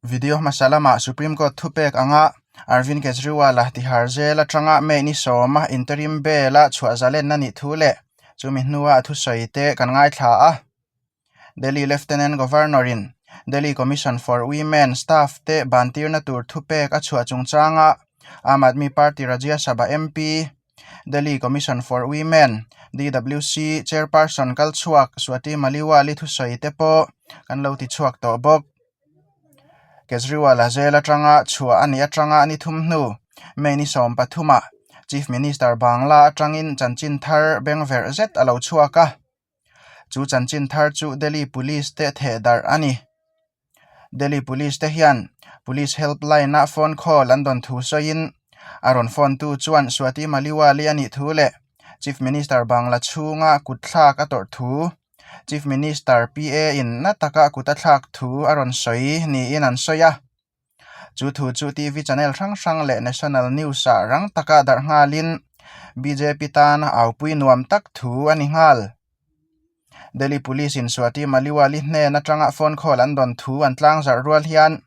Video hmasa lamah Supreme Court thupek anga Arvind Kejriwal-a Tihar Jail atanga May ni sawma interim bail-a chhuah zalenna nih thu leh chumi hnua a thusawi te kan ngaithla a. Delhi Lieutenant Governor-in Delhi Commission for Women staff te bantirna tur thupek a chhuah chungchanga Aam Aadmi Party Rajya Sabha MP, Delhi Commission for Women, DWC, Chairperson kalchhuak Swati Maliwal-i thusawi te pawh kan lo tichhuak tawh bawk. Kejriwal-a jail atanga chhuah a nih atanga ni thum hnu May ni 13 ah Chief Minister Bangla atangin chanchin thar bengverh zet a lo chhuak a. Chu chanchin thar chu Delhi Police te theh darh a ni. Delhi Police te hian Police helpline-a phone call an dawn thu sawiin a rawn phone tu chuan Swati Maliwal-i a nih thu leh Chief Minister Bangla chhunga kutthlak a tawrh thu Chief Minister PA in na taka kut a thlak thu a rawn sawi niin an sawi a. Chu thu chu TV channel hrang hrang leh national news ah rang taka darh nghalin bjp tan aupui nuam tak thu a ni nghal. Delhi Police in Swati Maliwal-i hnen atanga phone call an dawn thu an tlangzarh rual hian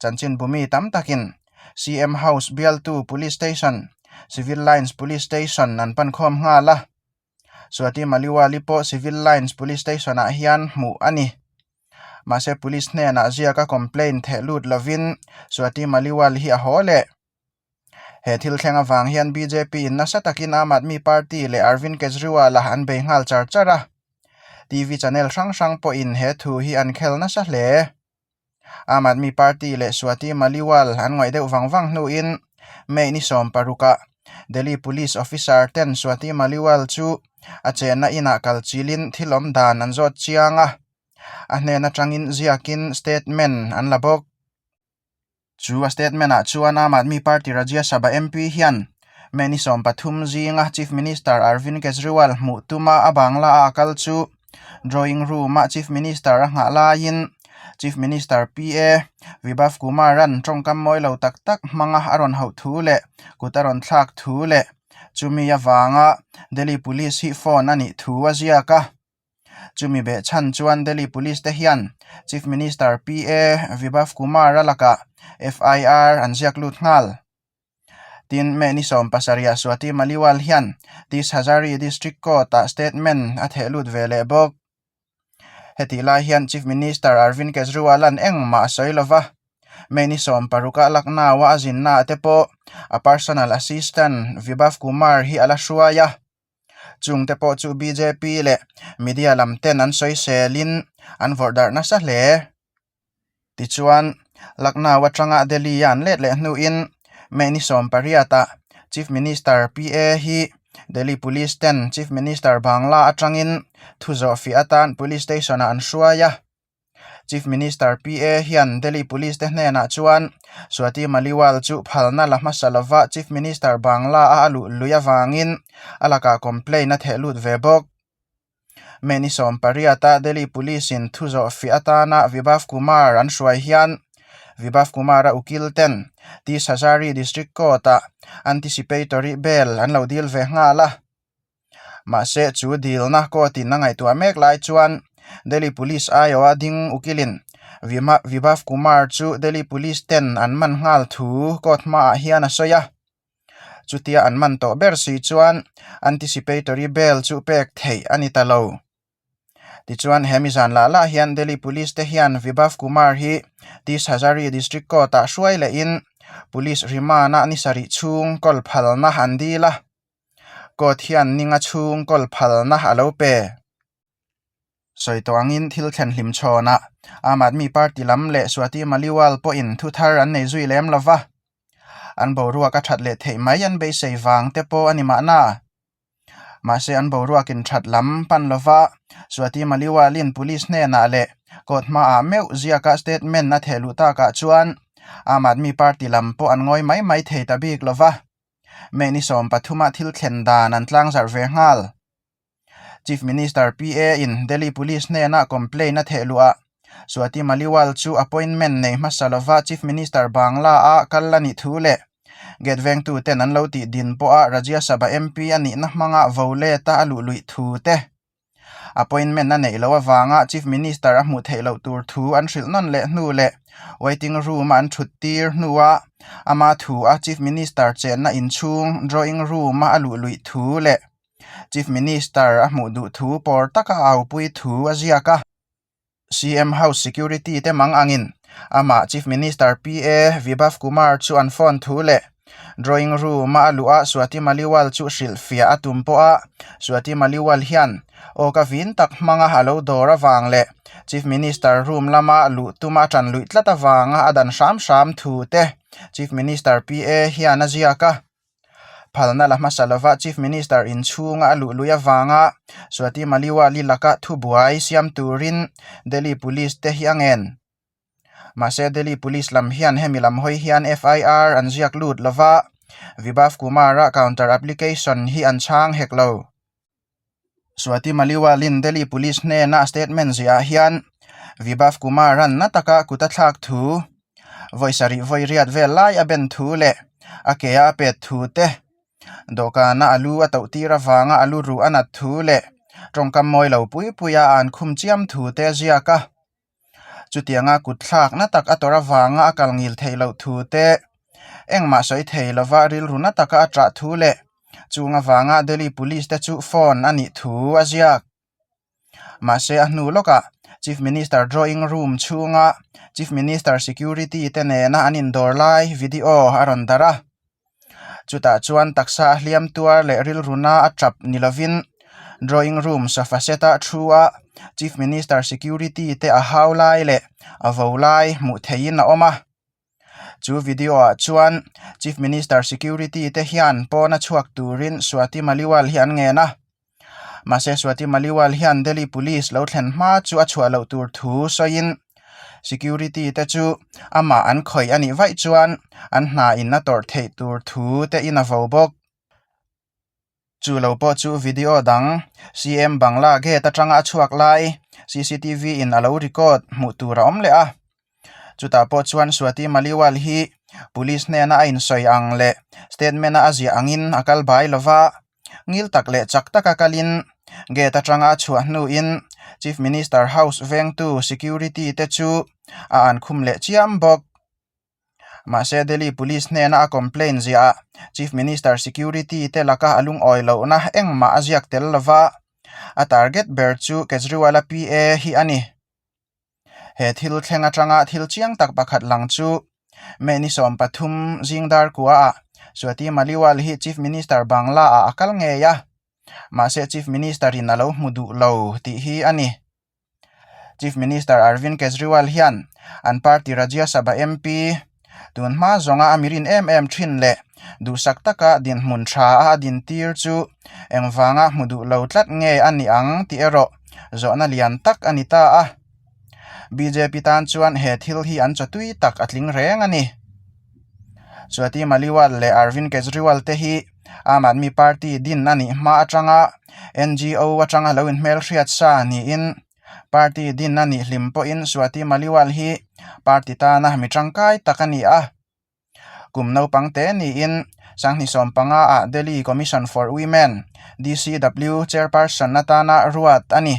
chanchinbu mi tam takin CM House bialtu Police Station, Civil Lines Police Station an pan khawm nghal a. Swati Maliwal-i pawh Civil Lines Police Station-ah hian hmuh a ni. Mahse Police hnenah ziaka complaint theh lut lovin Swati Maliwal hi a haw leh. He thil thleng avang hian bjp in nasa takin Aam Aadmi Party leh Arvind Kejriwal-a an bei nghal char char a. TV channel hrang hrang pawhin he thu hi an khel nasa hle. Aam Aadmi Party leh Swati Maliwal an ngaih deuh vang vang hnuin May ni 16 ah Delhi Police officer ten Swati Maliwal chu a chenna inah kal chilin thil awm dan an zawt chiang a, a hnen atangin ziakin statement an la bawk. Chu a statement ah chuan Aam Aadmi Party Rajya Sabha MP hian May ni 13 zinga Chief Minister Arvind Kejriwal hmuh tuma a bangla a kal chu Drawing room-a Chief Minister a nghah laiin Chief Minister PA Vibhav Kumar-a'n tawngkam mawi lo tak tak hmanga a rawn hauh thu leh kut a rawn thlak thu leh chumi avanga Delhi Police hi phone a nih thu a ziak a. Chumi beh chhan chuan Delhi Police te hian Chief Minister PA Vibhav Kumar-a lakah FIR an ziak lut nghal. Tin, May ni 17 ah Swati Maliwal hian Tis Hazari District Court-ah statement a theh lut ve leh bawk. Hetih lai hian Chief Minister Arvind Kejriwal-a'n engmah a sawi lova, May ni 16 ah Lucknow-a a zinnaah te pawh a personal assistant Vibhav Kumar hi a la hruai a. Chungte pawh chu bjp leh media lam ten an sawi selin an vawrh darh nasa hle. Tichuan, Lucknow atanga Delhi a an let leh hnuin May ni 18 ah Chief Minister PA hi Delhi Police ten Chief Minister Bangla atangin thu zawhfiah atan Police Station ah an hruai a. Chief Minister PA hian Delhi Police te hnenah chuan Swati Maliwal chu phalna la hmasa lova Chief Minister Bangla a a luh lui avangin a lakah complaint a theh lut ve bawk. May ni 18 a Delhi Police in thu zawhfiah atana Vibhav Kumar an hruai hian Vibhav Kumar a ukil ten Tis Hazari District Court ah anticipatory bail an lo dil ve nghal a. Mahse chu dilna court in a ngaihtuah mek lai chuan Delhi Police aiawha ding ukilin Vibhav Kumar chu Delhi Police ten an man nghal thu court hmaah hian a sawi a. Chutia an man tawh ber si chuan anticipatory bail chu pek theih a ni ta lo. Tichuan he mizan lah lah hian Delhi Police te hian Vibhav Kumar hi Tis Hazari District Court ah hruai lehin Police remand ah ni sarih chhung kawl phalna an dil a. Court hian ninga chhung kawl phalna a lo pe. Sawi tawh angin thil thlen hlim chhawnah Aam Aadmi Party lam leh Swati Maliwal pawhin thu thar an nei zui lem lo va, an boruak a that leh theih mai an beisei vang te pawh a ni mahna. Mahse an boruakin that lam pan lo va, Swati Maliwalin police hnenah leh court hmaah meuh ziaka statement a theh luh takah chuan Aam Aadmi Party lam pawh an ngawi mai mai thei ta bik lo va. May ni 13 ah thil thlen dan an tlangzarh ve nghal. Chief Minister PA in Delhi Police hnenah complaint a theh luh a, Swati Maliwal chu appointment nei hmasa lova Chief Minister Bangla a kal a nih thu leh gate vengtu ten an lo tih din pawha Rajya Sabha MP a nihna hmanga vo let a a luh luih thu te. Appointment a neih loh avanga Chief Minister a hmuh theih loh tur thu an hrilh nawn leh hnu leh waiting room a an thut tir hnua ama thu a Chief Minister chenna inchhung drawing room a a luh luih thu leh Chief Minister a hmuh duh thu pawr taka a aupui thu a ziak a. CM House Security te mang angin amah Chief Minister PA Vibhav Kumar chu an phone thu leh Drawing room a a luh a Swati Maliwal chu hrilhfiah a tum pawh a, Swati Maliwal hian aw ka vin tak hmanga a lo dawr avang leh Chief Minister room lama luh tuma a ṭan luih tlat avanga a dan hram hram thu te Chief Minister PA hian a ziak a. Phalna la hmasa lova Chief Minister inchhunga a luh lui avanga Swati Maliwali laka thubuai siam turin Delhi Police te hi a ngen. Mahse Delhi Police lam hian hemi lam hawi hian FIR an ziak lut lova, Vibhav Kumar-a counter application hi an chhang hek lo. Swati Maliwal-in Delhi Police hnena a statement ziah hian Vibhav Kumar-a'n na taka kut a thlak thu, vawi sarih vawi riat vel lai a ben thu leh a ke a pet thu te, dawhkana a lu a toh tir avanga a lu ruh a nat thu leh tawngkam mawi lo pui puia a an khum chiam thu te a ziak a. Chutianga kut thlakna tak a tawrh avanga a kal ngil theih loh thu te, engmah sawi thei lova rilru na taka a ṭah thu leh chung avanga Delhi Police te chu phone a nih thu a ziak. Mahse a hnu lawkah Chief Minister drawing room chhunga Chief Minister security te nena an indawr lai video a rawn darh a. Chutah chuan taksa a hliam tuar leh rilruna a tap ni lovin drawing room sofa set a thu a, Chief Minister security te a hau lai leh a vo lai hmuh theihin a awm a. Chu video ah chuan Chief Minister security te hian pawna chhuak turin Swati Maliwal hi an ngen a. Mahse Swati Maliwal hian Delhi Police lo thlen hma chu a chhuah loh tur thu sawiin security te chu amah an khawih a nih vaih chuan an hna in a tawrh theih tur thu te in a vo bawk. Chu lo pawh chu video dang CM Bangla gate atanga a chhuak lai cctv in a lo record hmuh tur a awm leh a. Chutah pawh chuan Swati Maliwal hi police hnena a insawi ang leh statement a a ziah angin a kal bai lova. Ngil tak leh chak taka kalin gate atanga a chhuah hnuin Chief Minister House vengtu security te chu a an khum leh chiam bawk. Mahse Delhi Police hnena a complaint ziah ah Chief Minister security te laka a lungawi lohna engmah a ziak tel lova, a target ber chu Kejriwal-a PA hi a ni. He thil thleng atanga thil chiang tak pakhat lang chu May ni 13 zing dar kua ah Swati Maliwal hi Chief Minister Bangla ah a kal ngei a, mahse Chief Minister in a lo hmu duh lo tih hi a ni. Chief Minister Arvind Kejriwal hian an party Rajya Sabha MP tun hma zawnga a mirin em em thin leh duhsak taka dinhmun tha a a dintir chu engvanga hmu duh lo tlat nge a ni ang tih erawh zawhna lian tak a ni ta a. Bjp tan chuan he thil hi an chawtui tak a tling reng a ni. Swati Maliwal leh Arvind Kejriwal te hi Aam Aadmi Party din a nih hma atanga NGO atanga lo inhmelhriat sa niin Party din a nih hlim pawhin Swati Maliwal hi party tana mi tangkai tak a ni a. Kum naupang te niin Sanghni 15 ah Delhi Commission for Women, DCW, chairperson atana ruat a ni.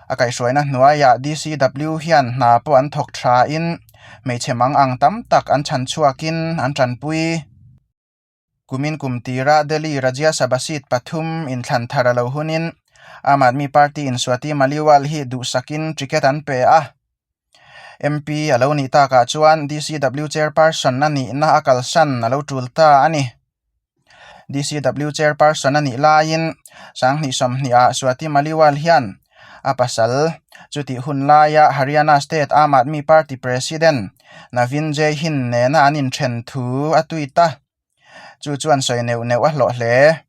A kaihhruaina hnuaiah DCW hian hna pawh an thawk thain hmeichhe mang ang tam tak an chhan chhuakin an tanpui. Kumin kum tira Delhi Rajya Sabha seat pathum inthlan thar a lo hunin Aam Aadmi Party in Swati Maliwal hi duhsakin ticket an pe a. MP a lo nih takah chuan DCW chairperson a nihna a kalsan a lo tul ta a ni. DCW chairperson a nih laiin 2020 ah Swati Maliwal hian a pasal chutih hun laia Haryana State Aam Aadmi Party President Navin Jai Hind nena an inthen thu a tweet a, chu chuan sawi neuh neuh a hlawh hle.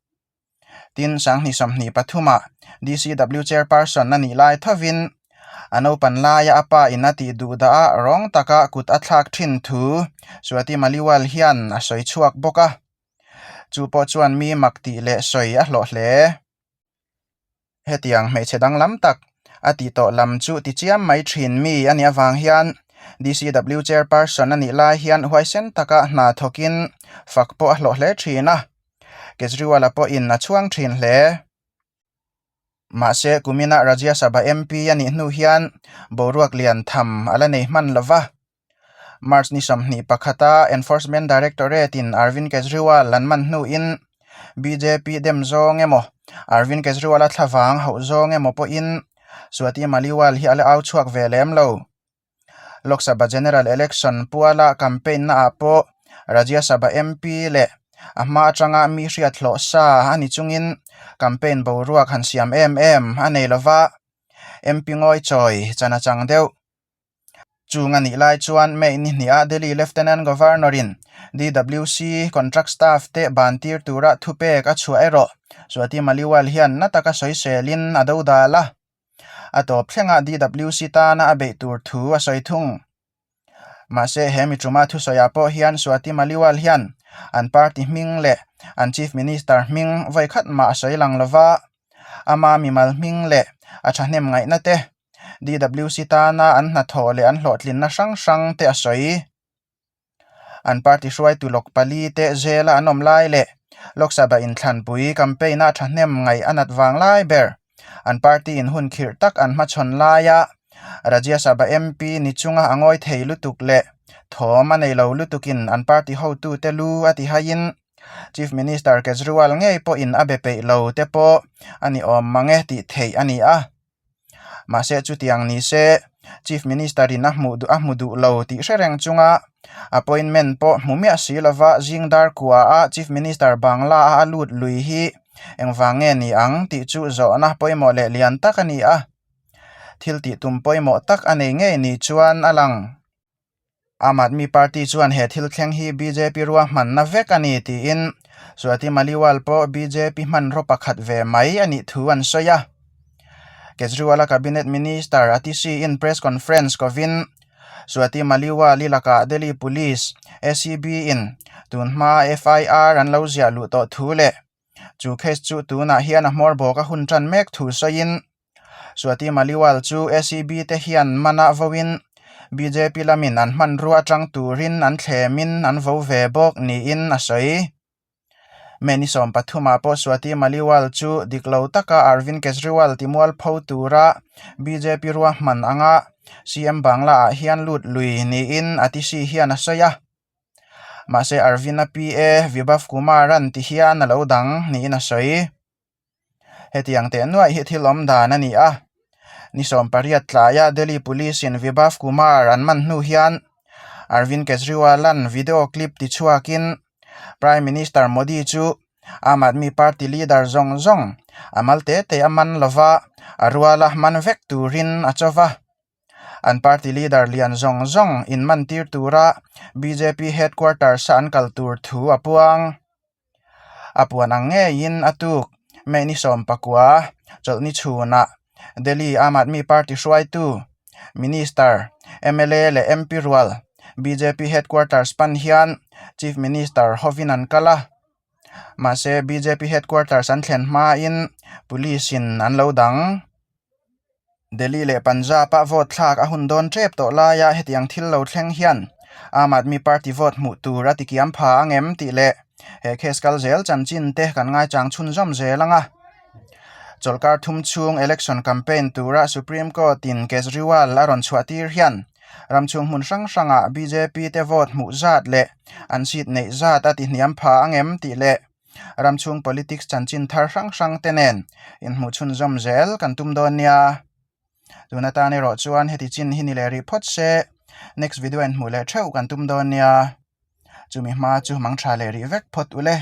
Tin, 2023 ah DCW chairperson a nih lai thovin a naupan laia a pa in a tih duh dah a rawng taka kut a thlak thin thu Swati Maliwal hian a sawi chhuak bawk a, chu pawh chuan mi mak tih leh sawi a hlawh hle. Hetiang hmeichhe danglam tak a tih tawh lam chu ti chiam mai thin mi a nih avang hian DCW chairperson a nih lai hian huaisen taka hna thawkin fak pawh a hlawh hle thin a, Kejriwal-a pawhin a chhuang thin hle. Mahse, kumina Rajya Sabha MP a nih hnu hian boruak lian tham a la nei hman lo va. March ni 21 a Enforcement Directorate in Arvind Kejriwal an man hnuin bjp dem zawng emaw, Arvind Kejriwal a thlavang hauh zawng emaw pawhin Swati Maliwal hi a la au chhuak ve lem lo. Lok Sabha General Election puala campaign na ah pawh Rajya Sabha MP leh a hma atanga mi hriat hlawh sa a ni chungin campaign boruak han siam em em a nei lova, MP ngawi chawi chan a chang deuh. Chung a nih lai chuan May ni hniha Delhi Lieutenant Governor in DWC contract staff te ban tir tura thupek a chhuah erawh Swati Maliwal hian na taka sawiselin a dodal a. A tawp thlengah DWC tana a beih tur thu a sawi thung. Mahse he mi tuma thusawiah pawh hian Swati Maliwal hian an party hming leh an Chief Minister hming vawikhat mah a sawi lang lova, ama mimal hming leh a thahnem ngaihna te, DWC tana an hnathawh leh an hlawhtlinna hrang hrang te a sawi. An party hruaitu lawk pali te zela an awm lai leh Lok Sabha inthlanpui campaign a thahnem ngaih a nat vang lai ber. An party in hun khirh tak an hmachhawn laia Rajya Sabha MP ni chunga a ngawi thei lutuk leh thawm a nei lo lutukin an party hotute lu a ti haiin Chief Minister Kejriwal ngei pawhin a be peih lo te pawh a ni awm mang e tih theih a ni a. Mahse chutiang ni se Chief Minister in a hmuh duh a hmu duh lo tih hre reng chunga appointment pawh hmu miah si lova zing dar kua a Chief Minister Bangla a a lut lui hi engvang nge ni ang tih chu zawhna pawimawh leh lian tak a ni a. Thil tih tum pawimawh tak a nei ngei ni chuan a lang. Aam Aadmi Party chuan he thil thleng hi bjp ruahmanna vek a ni tiin Swati Maliwal pawh bjp hmanraw pakhat ve mai a nih thu an sawi a. Kejriwal-a Cabinet Minister Atishi in press conference kovin Swati Maliwal-i lakah Delhi Police, ACB in tunhma FIR an lo ziah luh tawh thu leh chu case chu tunah hian a hmawr bawk a hun tan mek thu sawiin Swati Maliwal chu ACB te hian mana voin bjp lamin an hmanrua atang turin an thlemin an vo ve bawk niin a sawi. May ni 13 ah pawh Swati Maliwal chu dik lo taka Arvind Kejriwal timualpho tura bjp ruahman anga CM Bangla ah hian lut lui niin Atishi hian a sawi a. Mahse Arvind-a PA Vibhav Kumar-a'n ti hian a lo dang niin a sawi. Hetiang teh nuaih hi thil awm dan a ni a, ni 18 tlaia Delhi Police-in Vibhav Kumar an man hnu hian Arvind Kejriwal-a'n video clip tichhuakin Prime Minister Modi chu Aam Aadmi Party leader zawng zawng a mal te te a man lova a ruala man vek turin a cho va. An party leader lian zawng zawng inmantir tura bjp headquarters-a an kal tur thu a puang. A puan ang ngeiin a tuk May ni 19 chawlhni chhunah Delhi Aam Aadmi Party hruaitu Minister, mla leh MP rual bjp headquarters pan hian Chief Minister hovin an kal a. Mahse bjp headquarters an thlen hmain police in an lo dang. Delhi leh Punjab-a vote thlak a hun dawn tep tawh laia hetiang thil lo thleng hian Aam Aadmi Party vote hmuh tur a tikiam pha ang em tih leh he case kal zel chanchin te kan ngaichang chhunzawm zel ang a. Chawlhkar thum chhung election campaign tura Supreme Court-in Kejriwal a rawn chhuah tir hian ram chhung hmun hrang hrangah bjp te vote hmuh zat leh an seat neih zat a tihniam pha ang em tih leh Ram chhung politics chanchin thar hrang hrang te nen inhmuh chhunzawm zel kan tum dawn nia. Tun atan erawh chuan heti chin hi ni leh rih phawt se, next video inhmuh leh theuh kan tum dawn nia. Chumi hma chu mang tha leh rih vek phawt ule.